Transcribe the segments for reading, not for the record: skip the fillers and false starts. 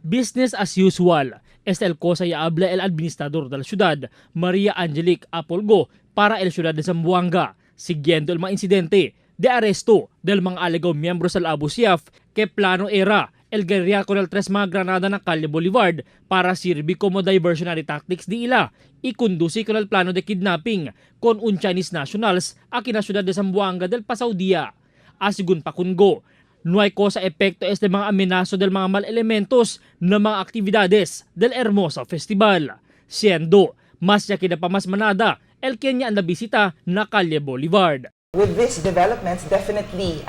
Business as usual. Esta el cosa ya habla el administrador de la ciudad, María Angelique Apolgo, para el ciudad de Zamboanga, siguiendo el mga insidente de arresto del mga alegaw miyembro sa Abu Sayyaf que plano era el guerrilla con el tres mga granada na Calle Boulevard para sirbi como diversionary tactics di ila y conduci con el plano de kidnapping con un Chinese nationals aquí na ciudad de Zamboanga del pasado día. Asigun pa kungo, no hay cosa epekto este mga amenazo del mga mal elementos na mga actividades del Hermosa Festival. Siendo, mas ya pa mas manada el Kenya anda bisita na Calle Boulevard. With these developments, definitely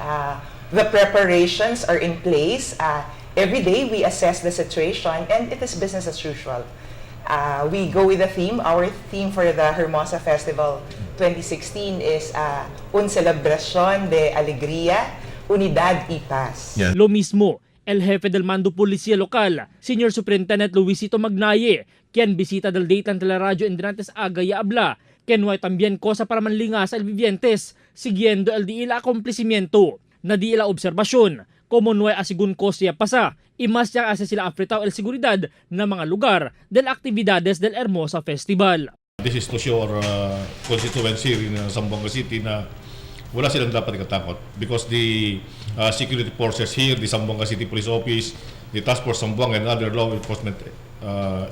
the preparations are in place. Every day we assess the situation and it is business as usual. We go with the theme. Our theme for the Hermosa Festival 2016 is Un Celebración de Alegría, Unidad y Paz. Yeah. Lo mismo, el jefe del mando policía local, Senior Superintendent Luisito Magnaye, quien visita del Dayton Teleradio en Drantes Aga y habla, que no hay también cosa para manlingas al vivientes, siguiendo el di ila acontecimiento, na di ila observación, como no hay asigun cosa pasa, y más ya hace sila afretao el seguridad na mga lugar del actividades del Hermosa Festival. This is to show our constituency in Zamboanga City na wala silang dapat ikatakot because the security forces here, the Zamboanga City Police Office, the Task Force Zamboanga and other law enforcement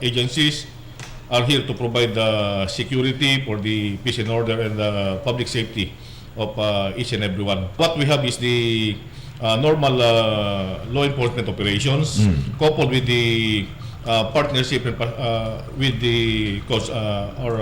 agencies are here to provide the security for the peace and order and the public safety of each and everyone. What we have is the normal law enforcement operations coupled with the partnership and, with the cause or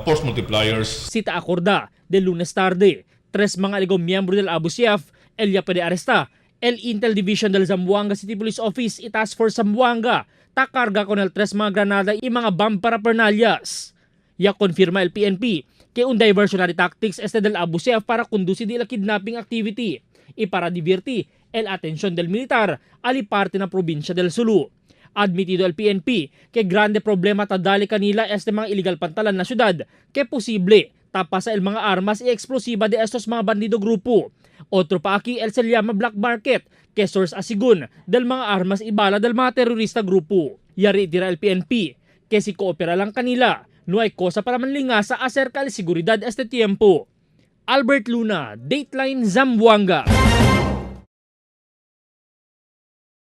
force multipliers. Cita acorda del Lunes tarde, tres mga aligong miyembro del Abu Sayyaf, el ya pwede aresta. El Intel Division del Zamboanga City Police Office y Task Force Zamboanga, takarga con el tres mga granada y mga bomb paraphernalias. Ya confirma el PNP que un diversionary tactics este del Abu Sayyaf para conducir de la kidnapping activity y para divertir el atención del militar ali parte na probinsya del Sulu. Admitido el PNP que grande problema tadali kanila este mga illegal pantalan na syudad que posible tapasa el mga armas y explosiva de estos mga bandido grupo. Otro pa aquí el se llama black market que source asigun del mga armas y bala del mga terrorista grupo. Yari tira el PNP que si koopera lang kanila, no hay cosa para manlingasa acerca de seguridad este tiempo. Albert Luna, Dateline Zamboanga.